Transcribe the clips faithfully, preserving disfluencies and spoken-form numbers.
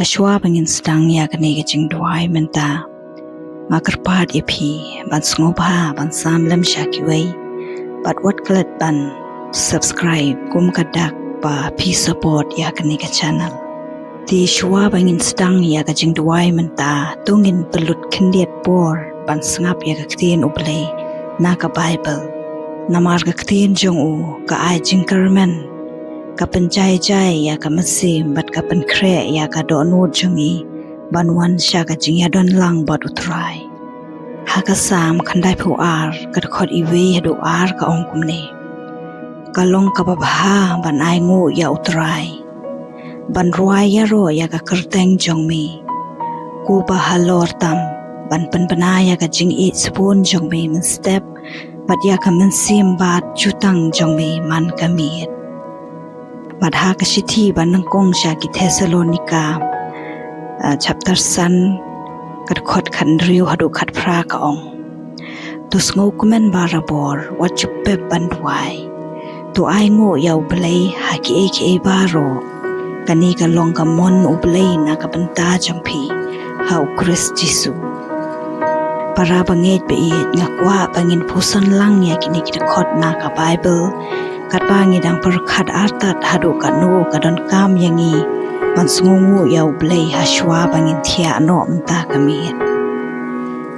Hashwa ba ngin sdang ïa kane ka jingduwai mynta, nga kyrpad ïa phi ban sngewbha ban sam lem sha kiwei bad wat klet ban subscribe kum ka dak ba phi support ïa kane ka channel. Te shwa ba ngin sdang ïa ka jingduwai mynta, to ngin pynlut khyndiat por ban sngap ïa ka ktien U Blei na ka Baibl. Namar ka ktien jong u ka ai jingkyrmen, ka pynjai jai ïa ka mynsiem bad ka pynkhreh ïa ka dohnud jong ngi ban wan sha ka jingïadon lang bad U Trai. Ha ka Salm khyndaiphew ar, ka dkhot iwei haduh ar ka ong kumne: Ka long kaba bha ban ai nguh ïa U Trai, ban rwai ïaroh ïa ka kyrteng jong me. Ko ba halor tam ban pynbna ïa ka jingïeit sbun jong me mynstep, bad ïa ka mynsiem bad jutang jong me man ka miet. Bad ha ka shithi ba nyngkong sha ki Thessalonika, ah, chapter san, ka dkhot khathynriew haduh khatphra ka ong: To sngewkmen barabor, wat ju pep ban duwai. To ai nguh ïa U Blei ha kiei kiei baroh. Kane ka long ka mon U Blei na ka bynta jong phi ha U Khrist Jisu. Para bangeit baieit, nga kwah ba ngin pyrshang lang ïa kine ki dkhot na ka Baibl, katba ngi dang pyrkhat artat haduh katno ka donkam ïa ngi ban sngewnguh ïa U Blei hashwa ba ngin thiah noh mynta ka miet.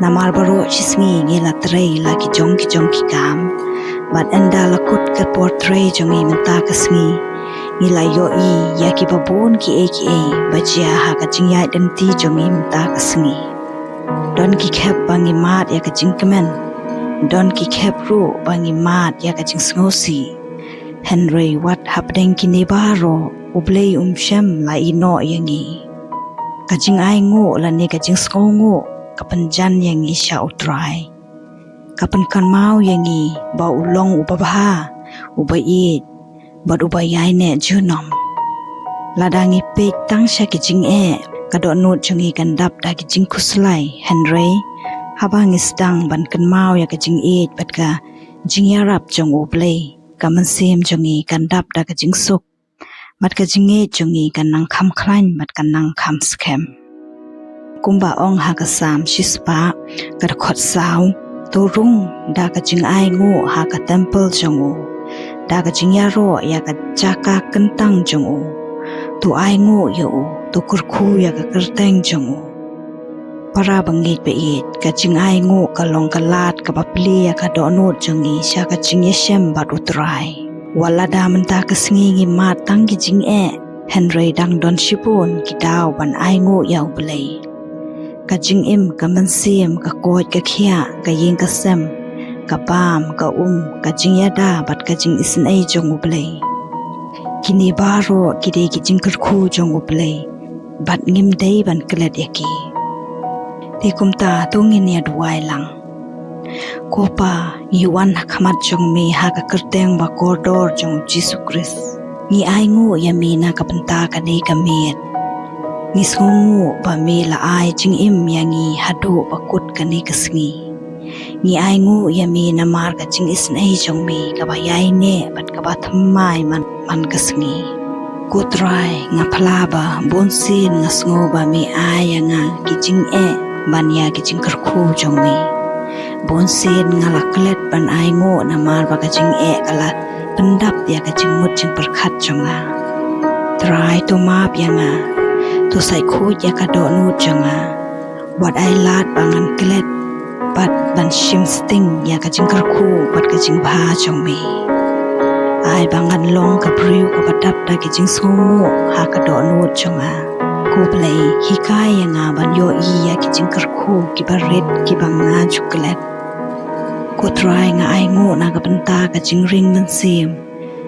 Namar baroh shi sngi ngi la trei la ki jong ki jong ki kam, bad ynda la kut ka por trei jong ngi mynta ka sngi, ngi la ïohi ïa kiba bun kiei kiei ba jia ha ka jingïaid lynti jong ngi mynta ka sngi. Don ki khep ba ngi mad ïa ka jingkmen, don ki khep ruh ba ngi mad ïa ka jingsngewsih. Hynrei wat hapdeng kine baroh, U Blei um shym la ïehnoh ïa ngi. Ka jingainguh lane ka jingsngewnguh ka pynjan ïa ngi sha U Trai. Ka pynkynmaw ïa ngi ba u long uba bha, uba ïeit, bad uba ïaineh junom. Lada ngi peit tang sha ki jingeh, ka dohnud jong ngi kan dap da ki jingkhuslai, hynrei haba ngi sdang ban kynmaw ïa ka jingïeit bad ka jingïarap jong U Blei, ka mynsiem jong ngi kan dap da ka jingsuk, bad ka jingïeit jong ngi kan nang kham khlaiñ bad kan nang kham skhem. Kumba ong ha ka Salm shispah, ka dkhot saw: To rung da ka jingainguh ha ka templ jong u, da ka jingïaroh ïa ka jaka kyntang jong u. To ainguh ïa u, to kyrkhu ïa ka kyrteng jong u. Para bangeit baieit, ka jingainguh ka long ka lad kaba plie ïa ka dohnud jong ngi sha ka jingïashem bad U Trai. Wat lada mynta ka sngi ngi mad tang ki jingeh, hynrei dang don shibun ki daw ban ainguh ïa U Blei. Ka jingim, ka mynsiem, ka koit ka khiah, ka ïing ka sem, ka bam, ka um, ka jingïada bad ka jingisynei jong U Blei. Kine baroh ki dei ki jingkyrkhu jong U Blei, bad ngim dei ban klet ïa ki. Te kumta to ngin ïa duwai lang. Ko Pa, ngi wan ha khmat jong me ha ka kyrteng ba kordor jong U Jisu Khrist. Ngi ainguh ïa me na ka bynta kane ka miet. Ngi sngewnguh ba me la ai jingim ïa ngi haduh ba kut kane ka sngi. Ngi ainguh ïa me namar ka jingisynei jong me kaba ïaineh bad kaba thymmai man, man ka sngi. Ko Trai, nga phla ba bunsien nga sngew ba me ai ïa nga ki jingeh ban ïa ki jingkyrkhu jong me. Bunsien nga la klet ban ainguh namar ba ka jingeh ka la pyndap ïa ka jingmut jingpyrkhat jong nga. Trai, to map ïa nga, to sait khuid ïa ka dohnud jong nga. Wat ai lad ba ngan klet bad ban shim sting ïa ka jingkyrkhu bad ka jingbha jong me. Ai ba ngan long ka briew kaba dap da ki jingsngewnguh ha ka dohnud jong nga. Ko Blei, hikai ïa nga ban ïohi ïa ki jingkyrkhu kiba rit kiba nga ju klet. Ko Trai, nga ainguh na ka bynta ka jingring mynsiem,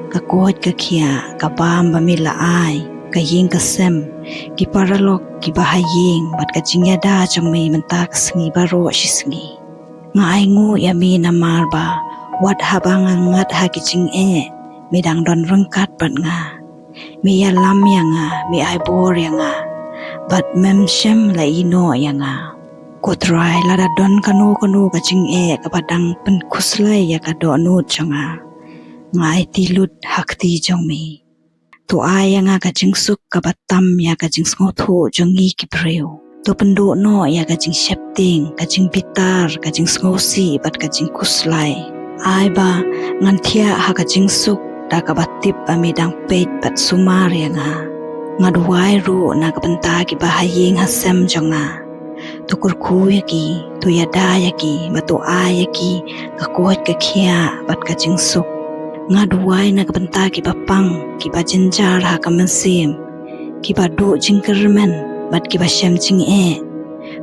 ka koit ka khiah, ka bam ba me la ai, ka ïing ka sem, ki paralok kiba ha ïing, bad ka jingïada jong me mynta ka sngi baroh shi sngi. Nga ainguh ïa me namar ba wat haba nga ngat ha ki jingeh, me dang don ryngkat bad nga. Me ïalam ïa nga, me ai bor ïa nga, bad mem shym la ïehnoh ïa nga. Ko Trai, lada don kano kano ka jingeh kaba dang pynkhuslai ïa ka dohnud jong nga, nga aiti lut ha kti jong me. To ai ïa nga ka jingsuk kaba tam ïa ka jingsngewthuh jong ngi ki briew. To pynduh noh ïa ka jingsheptieng, ka jingbitar, ka jingsngewsih bad ka jingkhuslai. Ai ba ngan thiah ha ka jingsuk da kaba tip ba me dang peit bad sumar ïa nga. Nga duwai ruh na ka bynta kiba ha ïing ha sem jong nga. To kyrkhu ïa ki, to ïada ïa ki, bad to ai ïa ki ka koit ka khiah bad ka jingsuk. Nga duwai na ka bynta kiba pang, kiba jynjar ha ka mynsiem, kiba duh jingkyrmen bad kiba shem jingeh.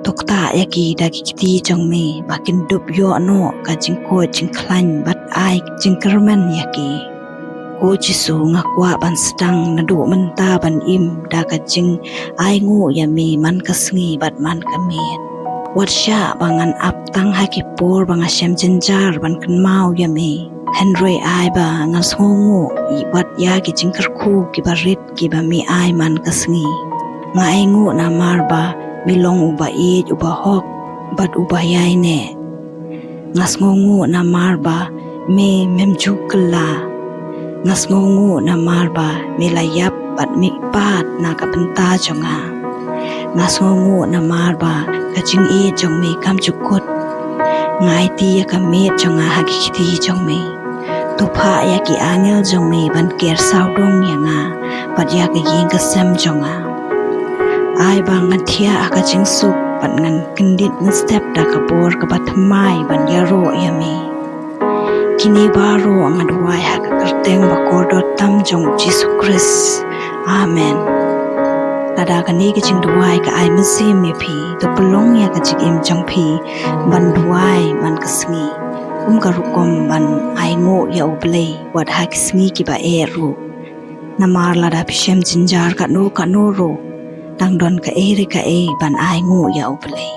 To ktah ïa ki da ki kti jong me ba kin dup ïoh noh ka jingkoit jingkhlaiñ bad ai jingkyrmen ïa ki. Ko Jisu, nga kwah ban sdang naduh mynta ban im da ka jingainguh ïa me man ka sngi bad man ka miet. Wat shah ba ngan ap tang ha ki por ba nga shem jynjar ban kynmaw ïa me. Hynrei ai ba ngan sngewnguh wat ïa ki jingkyrkhu kiba rit kiba me ai man ka sngi. Nga ainguh namar ba me long uba ïeit, uba hok bad uba ïaineh. Nga sngewnguh namar ba me mem ju kylla. Nga sngewnguh namar ba me la ïap bad me pat na ka bynta jong nga. Nga sngewnguh namar ba ka jingïeit jong me kam ju kut. Nga aiti ïa ka miet jong nga ha ki kti jong me. To phah ïa ki angel jong me ban ker sawdong ïa nga bad ïa ka ïing ka sem jong nga. Ai ba ngan thiah ha ka jingsuk bad ngan kyndit mynstep da ka bor kaba thymmai ban ïaroh ïa me. Kine baroh nga duwai ha ka kyrteng ba kordor tam jong Jisu Khrist. Amen. Lada kane ka jingduwai ka ai mynsiem ïa phi, to pynlong ïa ka jingim jong phi ban duwai man ka sngi, kum ka rukom ban ainguh ïa U Blei wat ha ki sngi kiba eh ruh. Namar lada phi shem jynjar kano kano ruh, tang don kaei re kaei ban ainguh ïa U Blei.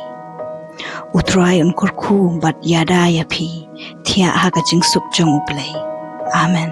U Trai un kyrkhu bad ïada ïa phi. Thiah ha ka jingsuk jong U Blei. Amen.